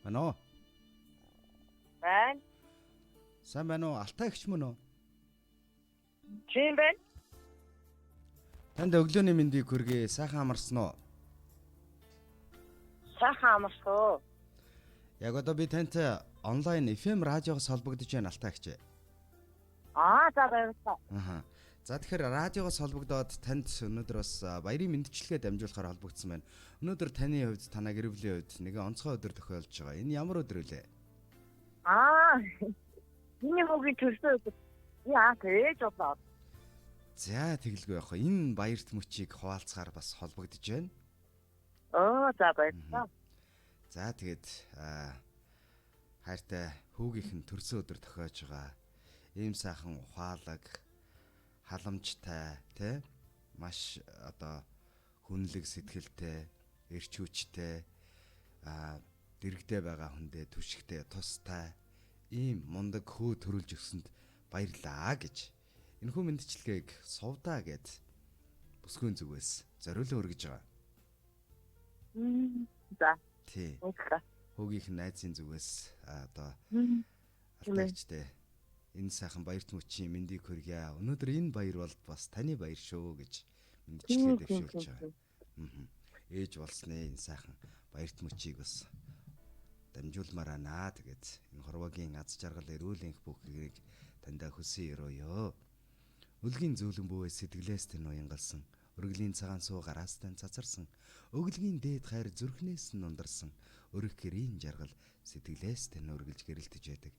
Байна уу? Байна. Сайн байна уу? Алтай эгч мөн үү? Тийм байна. Танд өглөөний мэндийг хүргэе. Сайхан амарсан уу? Сайхан амарсан уу? Яг одоо би тантай онлайн FM радиогоос холбогдож байна, Алтай эгч. Аа, за баярлалаа. Аха. За тэгэхээр радиогоос холбогдоод танд өнөөдөр бас баярын мэндчилгээ дамжуулахаар холбогдсон байна. Өнөөдөр таны хувьд, танаа гэр бүлийн хувьд нэгэн онцгой өдөр тохиолдож байгаа. Энэ ямар өдөр вүлээ? Аа. Миний хүүгийн төрсөн өдөр. Яа, ээж болоо. За тэгэлгүй яах вэ? Энэ баярт мөчийг хуваалцахаар бас холбогдож байна. Оо, за баярлалаа. За тэгээд хайртай хүүгийнх нь төрсөн өдөр тохиож байгаа. Ийм сайхан ухаалаг, халамжтай, тэ? Маш одоо хүнлэг сэтгэлтэй, эрч хүчтэй, дэрэгдээ байгаа хүндээ түшигтэй, тустай ийм мундаг хүү төрүүлж өгсөнд баярлаа гэж энэхүү мэндчилгээг сувдаа гэд бүсгүйн зүгээс зориулан өргөж байгаа. За. Тий. Хүүгийнх нь найзын зүгээс одоо алтайчтай энэ сайхан баярт мөчийн мэндийг хүргье. Өнөөдөр энэ баяр бол бас таны баяр шүү гэж мэндчилгээ дэвшүүлж байгаа. Ээж болсны энэ сайхан баярт мөчийг бас дамжуулмаар байна. Тэгээд энэ хорвогийн аз жаргал эрүүл энх бүхнийг таньда хүсэн өрөөё. Үлгийн зөөлөн бүүэ сэтгэлээс тань уянгалсан, өргөлийн цагаан суу гараас тань цацарсан, өглөгийн дээд хайр зүрхнээс нь ундарсан, өрөх гэрийн жаргал сэтгэлээс тань өргөлж гэрэлтэж байдаг.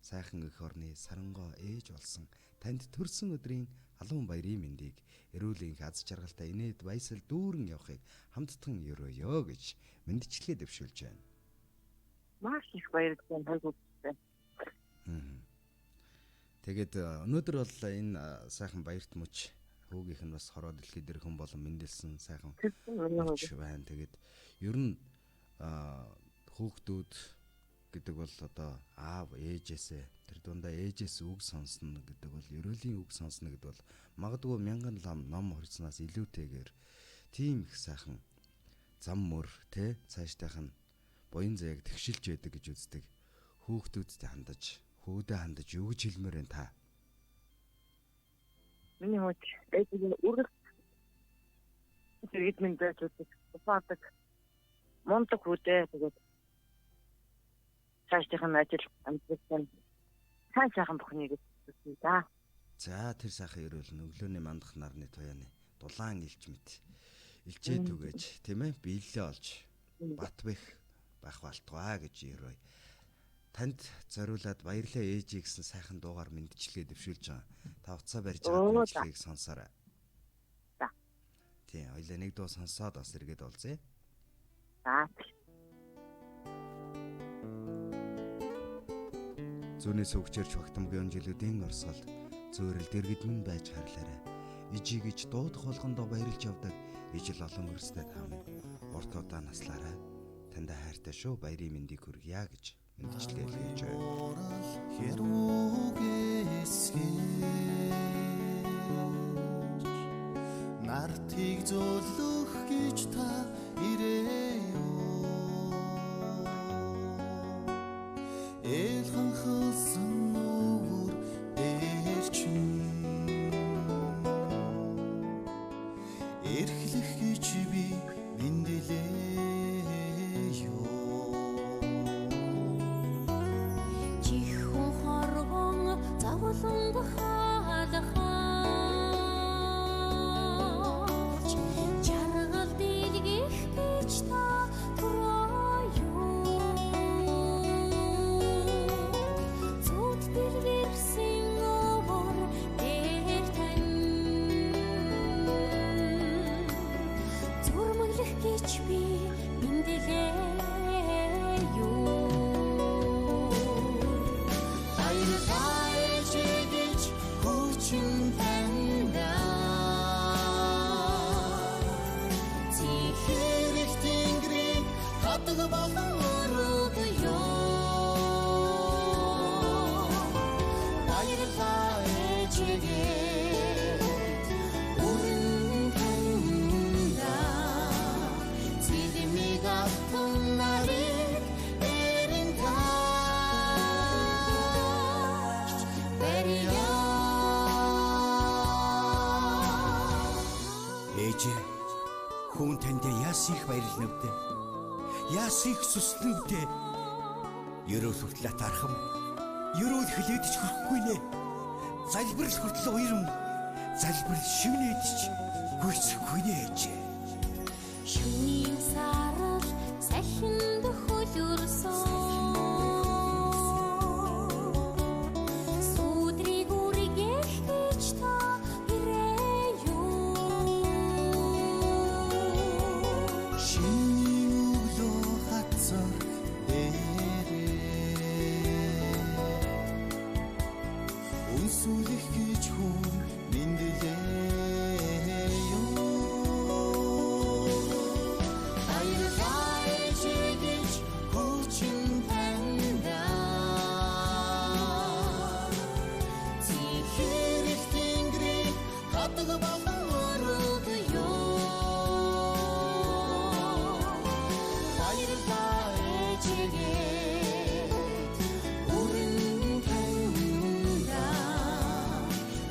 Сайхан эх орны сарангоо ээж болсон танд төрсөн өдрийн халуун баярын мэндийг эрүүл энх аз жаргалтай инээд баясал дүүрэн явахыг хамттан өрөөё гэж мэндчилгээ дэвшүүлж байна. Маш их баярлалаа тань. Тэгээд өнөөдөр бол энэ сайхан баярт мөч хүүгийнх нь бас хороо дэлхий дээр хүн болон мэндэлсэн сайхан мөч байна. Тэгээд ер нь хүүхдүүд гэдэг бол одоо аав ээжээсээ тэр дундаа ээжээс үг сонсно гэдэг бол ерөөлийн үг сонсно гэдэг бол магадгүй мянган лам ном хорьсноос илүүтэйгээр тийм их сайхан зам мөр тэ цаашдайх нь буян заяаг тэгшилж байдаг гэж үздэг. Хүүхдүүдтэй хандаж, хүүдээ хандаж юу гэж хэлмээр байна та? Миний хувьд ээжийн үргэлж зэрэг минь байж үздэг. Ухаадаг. Мундаг хүүдээ тэгээд цаашдынх нь ажил амьдрал сайн сайхан бүхнийг хүсье да. За тэр сайхан ерөөл нь өглөөний мандах нарны туяаны дулаан илч мэт илчээ түгээж тийм ээ биелэлээ олж батбэх байх болтугай гэж ерөөе. Танд зориулаад баярлалаа ээжээ гэсэн сайхан дуугаар мэндчилгээ дэвшүүлж байгаа. Та утсаа барьж байгаа мэндчилгээг сонсоорой. За. Тийм, хоёлаа нэг дуу сонсоод бас эргээд уулзъя. За. Зүүнээс өвчөрч багтамгийн жилүүдийн орсголд зөөрөл дэргэд минь байж харлаарай. Ижи гэж дуудах болгондоо баярлж явдаг ижил олон хөрстэй та минь урт удаа наслаарай. Таньда хайртай шүү баярын мэндийг хүргье гэж мэндчилгээ хийж байна. Нартыг зөөлөх гэж та ирээ юу? Эл ханхалсан өвөр дээр чинь эрхлэх гэж би мэндэлээ юу? Чихэн хоргон зовлонг хаалхаач жаргал дэлгэр Ээжээ, хүн танд яасан их баярлна вдэ? Яасан их сүслэн вдэ? Ерөөл хүртэл атаархам, ерөөл хилээд ч хүрэхгүй нэ. Залбирал хүртэл уярам, залбирал шивнээд ч гүйцэхгүй нэ ээжээ. Шөнийн сарал салхинд хөлөрсөн. Сүдрийг үргэх гэж та ирээ юу? Шинийн өглөө хатсар дээрээ үнсүүлэх гэж хүн мэндэлээ юу? Баярлалаа ээжээ гэж хүчин таньда. Цэнхэр их тэнгэрийг хадаг болон өргөё. Баярлалаа ээжээгээ бүрэн таньда.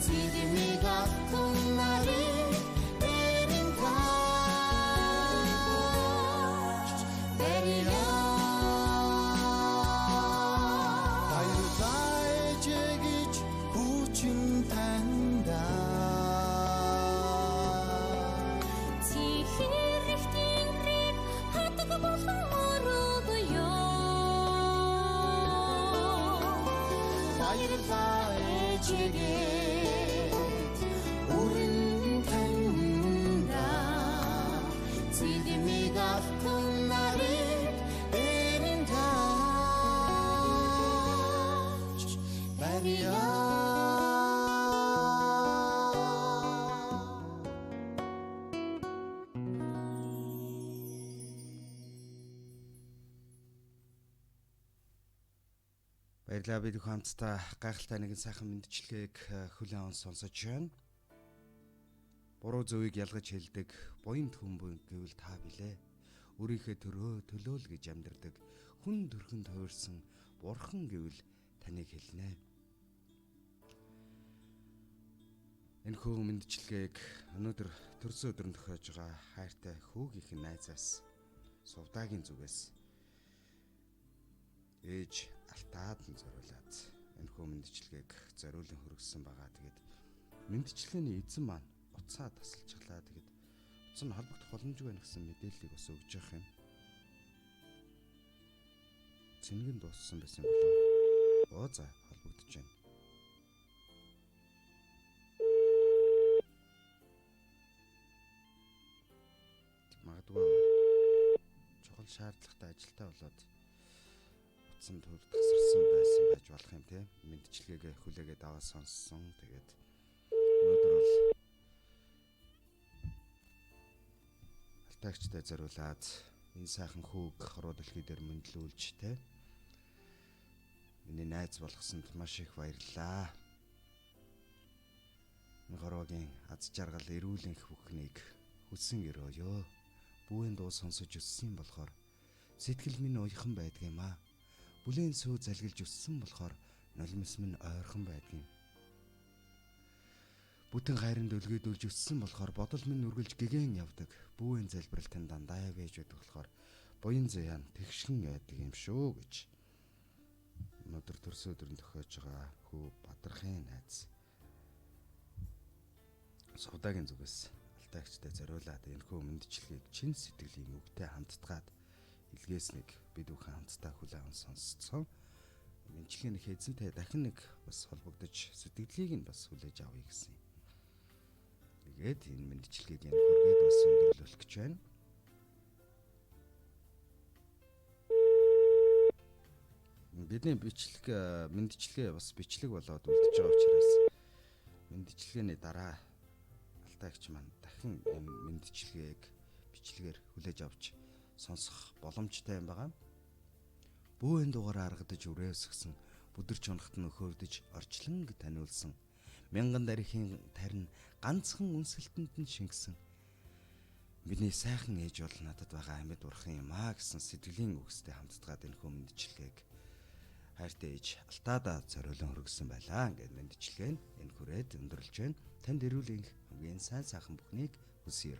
Цэдмийг алтан нарыг дээрэн тааж барья. Баярлалаа ээжээ гэж хүчин таньда. Цэнхэр их тэнгэрийг хадаг болон өргөё. Баярлалаа ээжээгээ бүрэн таньда. Цэдмийг алтан нарыг дээрэн тааж барья. Баярлалаа, бид бүхэн хамтдаа гайхалтай нэгэн сайхан мэндчлэгийг хүлээн аван сонсож байна. Буруу зөвийг ялгаж хэлдэг буян түмбэн гэвэл та билээ. Өөрийнхөө төлөөл гэж амьдардаг хүн төрхөнд хувирсан бурхан гэвэл таныг хэлнэ. Энэхүү мэндчилгээг өнөөдөр төрсөн өдрөнд тохиож байгаа хайртай хүүгийнх нь найзаас Сувдаагийн зүгээс ээж Алтаад нь зориулаад энэхүү мэндчилгээг зориулан хүргэсэн байгаа. Тэгээд мэндчилгээний эзэн маань уцаа тасалчихлаа. Тэгээд утас нь холбогдох боломжгүй байх гэсэн мэдээллийг бас өгж явах юм. Цэнгэн дууссан байсан болов. Оо за, холбогдож байна. Магадгүй чухал шаардлагатай ажилтаа болоод утсан төр тасарсан байсан байж болох юм те. Мэндчилгээгээ хүлээгээд аваа сонссон. Тэгээд өнөөдөр бол Алтаагчтай зориулаад энэ сайхан хүүг хорвоо дэлхий дээр мөндлүүлж те. Миний найз болгосонд маш их баярлалаа. Энэ хорвоогийн аз жаргал эрүүлэнх бүхнийг хүссэн өрөөё. Бүүэн дуу сонсож өссөн болохоор сэтгэл минь уяхан байдаг юм аа. Бүлээн сүү залгилж өссөн болохоор нулимс минь ойрхон байдаг юм. Бүтэн хайранд өлгийдүүлж өссөн болохоор бодол минь үргэлж гэгэн явдаг. Бүүэн залбиралтын дандаа байж байдаг болохоор буян заяан тэгшгэн байдаг юм шүү гэж. Өнөөдөр төрсөн өдрөнд тохиож байгаа хүү Бадрахын найз Сувдаагийн зүгээс Алтаагчтай зориулаад энэхүү мэндчилгээг чин сэтгэлийн үгтэй хамттгаад илгээснийг бид бүхэн хамтдаа хүлээн аван сонсцсон. Мэндчилгээний эзэнтэй дахин нэг бас холбогдож сэтгэлийг нь бас хүлээж авъя гэсэн юм. Тэгээд энэ мэндчилгээг энэ хүргээд бас өндөрлүүлэх гэж байна. Бидний бичлэг мэндчилгээ бас бичлэг болоод үлдэж байгаа учраас мэндчилгээний дараа Алтаагч маань дахин энэ мэндчилгээг бичлэгээр хүлээж авч сонсох боломжтой юм байгаа. Бүүэн дугаар аргадаж үрээсгсэн, бүдэрч унахт нь өхөрдөж орчлон таниулсан. Мянган дарихийн тарин ганцхан үнсэлтэнд нь шингэсэн. Миний сайхан ээж бол надад байгаа амьд урхан юм аа гэсэн сэтгэлийн үгстэй хамтдгаад энэ хөө мэндчилгээг хайртай ээж Алтаадаа зориулан хүргэсэн байлаа. Ингээд мэндчилгээ нь энэ хүрээд өндөрлж байна. Танд эрүүл энх Үгийн сайн сайхан бүхнийг хүсье.